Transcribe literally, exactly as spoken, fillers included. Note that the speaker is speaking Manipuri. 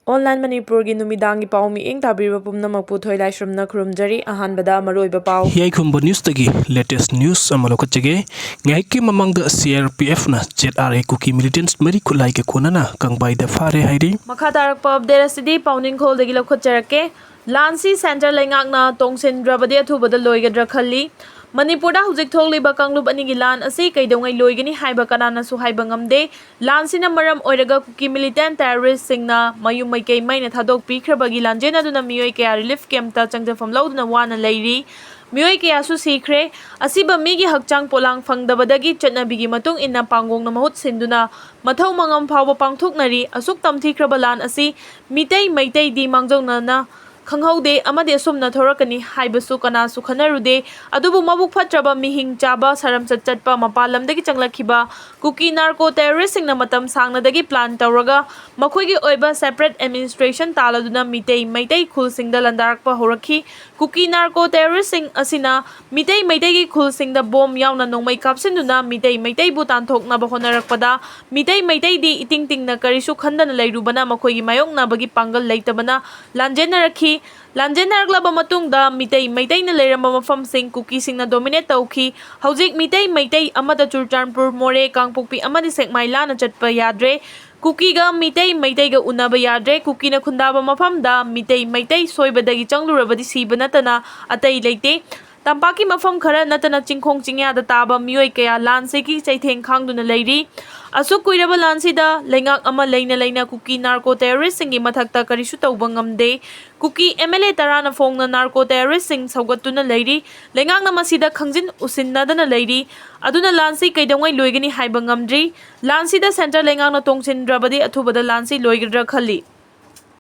Online ꯃꯅꯤꯄꯨꯔꯒꯤ ꯅꯨꯃꯤꯗꯥꯡꯒꯤ ꯄꯥꯎ ꯃꯤꯠꯌꯦꯡ ꯇꯥꯕꯤꯔꯤꯕ ꯄꯨꯝꯅꯃꯛꯄꯨ ꯊꯣꯏꯂꯥꯏꯁ꯭ꯔꯝꯅ ꯈꯨꯔꯨꯝꯖꯔꯤ꯫ ꯑꯍꯥꯟꯕꯗ ꯃꯔꯨꯑꯣꯏꯕ ꯄꯥꯎ꯫ ꯌꯥꯏꯈꯨꯝꯕ ꯅ꯭ꯌꯨꯁꯇꯒꯤ ꯂꯦꯇꯦꯁ ꯅ꯭ꯌꯨꯁ ꯑꯃ ꯂꯧꯈꯠꯆꯒꯦ꯫ ꯉꯥꯏꯍꯥꯛꯀꯤ ꯃꯃꯥꯡꯗ ꯁꯤ ꯑꯥꯔ ꯄꯤ ꯑꯦꯐꯅ Z R A Kuki militant ꯃꯔꯤ ꯈꯨꯠꯂꯥꯏꯒ ꯀꯣꯟꯅꯅ ꯀꯪꯕꯥꯏꯗ ꯐꯥꯔꯦ ꯍꯥꯏꯔꯤ꯫ ꯃꯈꯥ ꯇꯥꯔꯛꯄ ꯑꯞꯗꯦꯠ ꯑꯁꯤꯗꯤ ꯄꯥꯎꯅꯤꯡꯈꯣꯜꯗꯒꯤ ꯂꯧꯈꯠꯆꯔꯛꯀꯦ꯫ ꯂꯥꯟꯁꯤ ꯁꯦꯟꯇꯔ ꯂꯩꯉꯥꯛꯅ ꯇꯣꯡꯁꯤꯟꯗ꯭ꯔꯕꯗꯤ ꯑꯊꯨꯕꯗ ꯂꯣꯏꯒꯗ꯭ꯔꯥ ꯈꯜꯂꯤ꯫ ꯃꯅꯤꯄꯨꯔꯗ ꯍꯧꯖꯤꯛ ꯊꯣꯛꯂꯤꯕ ꯀꯥꯡꯂꯨꯞ ꯑꯅꯤꯒꯤ ꯂꯥꯟ ꯑꯁꯤ ꯀꯩꯗꯧꯉꯩ ꯂꯣꯏꯒꯅꯤ ꯍꯥꯏꯕ ꯀꯅꯥꯅꯁꯨ ꯍꯥꯏꯕ ꯉꯝꯗꯦ꯫ ꯂꯥꯟꯁꯤꯅ ꯃꯔꯝ ꯑꯣꯏꯔꯒ ꯀꯨꯀꯤ ꯃꯤꯂꯤꯇꯦꯟꯠ ꯇꯦꯔꯣꯔꯤꯁ꯭ꯠꯁꯤꯡꯅ ꯃꯌꯨꯝ ꯃꯩꯀꯩ ꯃꯩꯅ ꯊꯥꯗꯣꯛꯄꯤꯈ꯭ꯔꯕꯒꯤ ꯂꯥꯟꯖꯦꯟꯅꯗꯨꯅ ꯃꯤꯑꯣꯏ ꯀꯌꯥ ꯔꯤꯂꯤꯐ ꯀꯦꯝꯞꯇ ꯆꯪꯖꯐꯝ ꯂꯧꯗꯨꯅ ꯋꯥꯅ ꯂꯩꯔꯤ꯫ ꯃꯤꯑꯣꯏ ꯀꯌꯥꯁꯨ ꯁꯤꯈ꯭ꯔꯦ꯫ ꯑꯁꯤꯕ ꯃꯤꯒꯤ ꯍꯛꯆꯥꯡ ꯄꯣꯂꯥꯡ ꯐꯪꯗꯕꯗꯒꯤ ꯆꯠꯅꯕꯤꯒꯤ ꯃꯇꯨꯡ ꯏꯟꯅ ꯄꯥꯡꯒꯣꯡꯅ ꯃꯍꯨꯠ ꯁꯤꯟꯗꯨꯅ ꯃꯊꯧ ꯃꯉꯝ ꯐꯥꯎꯕ ꯄꯥꯡꯊꯣꯛꯅꯔꯤ꯫ ꯑꯁꯨꯛ ꯇꯝꯊꯤꯈ꯭ꯔꯕ ꯂꯥꯟ ꯑꯁꯤ ꯃꯤꯇꯩ ꯃꯩꯇꯩꯗꯤ ꯃꯥꯡꯖꯧꯅꯅ ꯈꯪꯍꯧꯗꯦ ꯑꯃꯗꯤ ꯑꯁꯨꯝꯅ ꯊꯣꯔꯛꯀꯅꯤ ꯍꯥꯏꯕꯁꯨ ꯀꯅꯥꯁꯨ ꯈꯟꯅꯔꯨꯗꯦ꯫ ꯑꯗꯨꯕꯨ ꯃꯕꯨꯛ ꯐꯠꯇ꯭ꯔꯕ, ꯃꯤꯍꯤꯡ ꯆꯥꯕ, ꯁꯥꯔꯝꯆꯠ ꯆꯠꯄ, ꯃꯄꯥꯟ ꯂꯝꯗꯒꯤ ꯆꯪꯂꯛꯈꯤꯕ ꯀꯨꯀꯤ ꯅꯥꯔꯀꯣ ꯇꯦꯔꯣꯔꯤꯁ꯭ꯠꯁꯤꯡꯅ ꯃꯇꯝ ꯁꯥꯡꯅꯗꯒꯤ ꯄ꯭ꯂꯥꯟ ꯇꯧꯔꯒ ꯃꯈꯣꯏꯒꯤ ꯑꯣꯏꯕ ꯁꯦꯄꯔꯦꯠ ꯑꯦꯗꯃꯤꯅꯤꯁꯇ꯭ꯔꯦꯁꯟ ꯇꯥꯜꯂꯗꯨꯅ ꯃꯤꯇꯩ ꯃꯩꯇꯩ ꯈꯨꯜꯁꯤꯡꯗ ꯂꯥꯟꯗꯥꯔꯛꯄ ꯍꯧꯔꯛꯈꯤ꯫ ꯀꯨꯀꯤ ꯅꯥꯔꯀꯣ ꯇꯦꯔꯣꯔꯤꯁ꯭ꯠꯁꯤꯡ ꯑꯁꯤꯅ ꯃꯤꯇꯩ ꯃꯩꯇꯩꯒꯤ ꯈꯨꯜꯁꯤꯡꯗ ꯕꯣꯝ ꯌꯥꯎꯅ ꯅꯣꯡꯃꯩ ꯀꯥꯞꯁꯤꯟꯗꯨꯅ ꯃꯤꯇꯩ ꯃꯩꯇꯩꯕꯨ ꯇꯥꯟꯊꯣꯛꯅꯕ ꯍꯣꯠꯅꯔꯛꯄꯗ ꯃꯤꯇꯩ ꯃꯩꯇꯩꯗꯤ ꯏꯇꯤꯡ ꯇꯤꯡꯅ ꯀꯔꯤꯁꯨ ꯈꯟꯗꯅ ꯂꯩꯔꯨꯕꯅ ꯃꯈꯣꯏꯒꯤ ꯃꯥꯌꯣꯛꯅꯕꯒꯤ ꯄꯥꯡꯒꯜ ꯂꯩꯇꯕꯅ ꯂꯥꯟꯖꯦꯟꯅꯔꯛꯈꯤ꯫ ꯂꯥꯟꯖꯦꯟꯅꯔꯛꯂꯕ ꯃꯇꯨꯡꯗ ꯃꯤꯇꯩ ꯃꯩꯇꯩꯅ ꯂꯩꯔꯝꯕ ꯃꯐꯝꯁꯤꯡ ꯀꯨꯀꯤꯁꯤꯡꯅ ꯗꯣꯃꯤꯅꯦꯠ ꯇꯧꯈꯤ꯫ ꯍꯧꯖꯤꯛ ꯃꯤꯇꯩ ꯃꯩꯇꯩ ꯑꯃꯠꯇ ꯆꯨꯔꯆꯥꯟꯄꯨꯔ, ꯃꯣꯔꯦ, ꯀꯥꯡꯄꯣꯛꯄꯤ ꯑꯃꯗꯤ ꯁꯦꯛꯃꯥꯏ ꯂꯥꯟꯅ ꯆꯠꯄ ꯌꯥꯗ꯭ꯔꯦ꯫ ꯀꯨꯀꯤꯒ ꯃꯤꯇꯩ ꯃꯩꯇꯩꯒ ꯎꯅꯕ ꯌꯥꯗ꯭ꯔꯦ꯫ ꯀꯨꯀꯤꯅ ꯈꯨꯟꯗꯥꯕ ꯃꯐꯝꯗ ꯃꯤꯇꯩ ꯃꯩꯇꯩ ꯁꯣꯏꯕꯗꯒꯤ ꯆꯪꯂꯨꯔꯕꯗꯤ ꯁꯤꯕ ꯅꯠꯇꯅ ꯑꯇꯩ ꯂꯩꯇꯦ꯫ ꯇꯝꯄꯥꯛꯀꯤ ꯃꯐꯝ ꯈꯔ ꯅꯠꯇꯅ ꯆꯤꯡꯈꯣꯡ ꯆꯤꯡꯌꯥꯗ ꯇꯥꯕ ꯃꯤꯑꯣꯏ ꯀꯌꯥ ꯂꯥꯟꯁꯤꯒꯤ ꯆꯩꯊꯦꯡ ꯈꯥꯡꯗꯨꯅ ꯂꯩꯔꯤ꯫ ꯑꯁꯨꯛ ꯀꯨꯏꯔꯕ ꯂꯥꯟꯁꯤꯗ ꯂꯩꯉꯥꯛ ꯑꯃ ꯂꯩꯅ ꯂꯩꯅ ꯀꯨꯀꯤ ꯅꯥꯔꯀꯣ ꯇꯦꯔꯣꯔꯤꯁ꯭ꯠꯁꯤꯡꯒꯤ ꯃꯊꯛꯇ ꯀꯔꯤꯁꯨ ꯇꯧꯕ ꯉꯝꯗꯦ꯫ ꯀꯨꯀꯤ ꯑꯦꯝ ꯑꯦꯜ ꯑꯦ ꯇꯔꯥꯅ ꯐꯣꯡꯅ ꯅꯥꯔꯀꯣ ꯇꯦꯔꯣꯔꯤꯁ꯭ꯠꯁꯤꯡ ꯁꯧꯒꯠꯇꯨꯅ ꯂꯩꯔꯤ꯫ ꯂꯩꯉꯥꯛꯅ ꯃꯁꯤꯗ ꯈꯪꯖꯤꯟ ꯎꯁꯤꯟꯅꯗꯅ ꯂꯩꯔꯤ꯫ ꯑꯗꯨꯅ ꯂꯥꯟꯁꯤ ꯀꯩꯗꯧꯉꯩ ꯂꯣꯏꯒꯅꯤ ꯍꯥꯏꯕ ꯉꯝꯗ꯭ꯔꯤ꯫ ꯂꯥꯟꯁꯤꯗ ꯁꯦꯟꯇꯔ ꯂꯩꯉꯥꯛꯅ ꯇꯣꯡꯁꯤꯟꯗ꯭ꯔꯕꯗꯤ ꯑꯊꯨꯕꯗ ꯂꯥꯟꯁꯤ ꯂꯣꯏꯒꯗ꯭ꯔꯥ ꯈꯜꯂꯤ꯫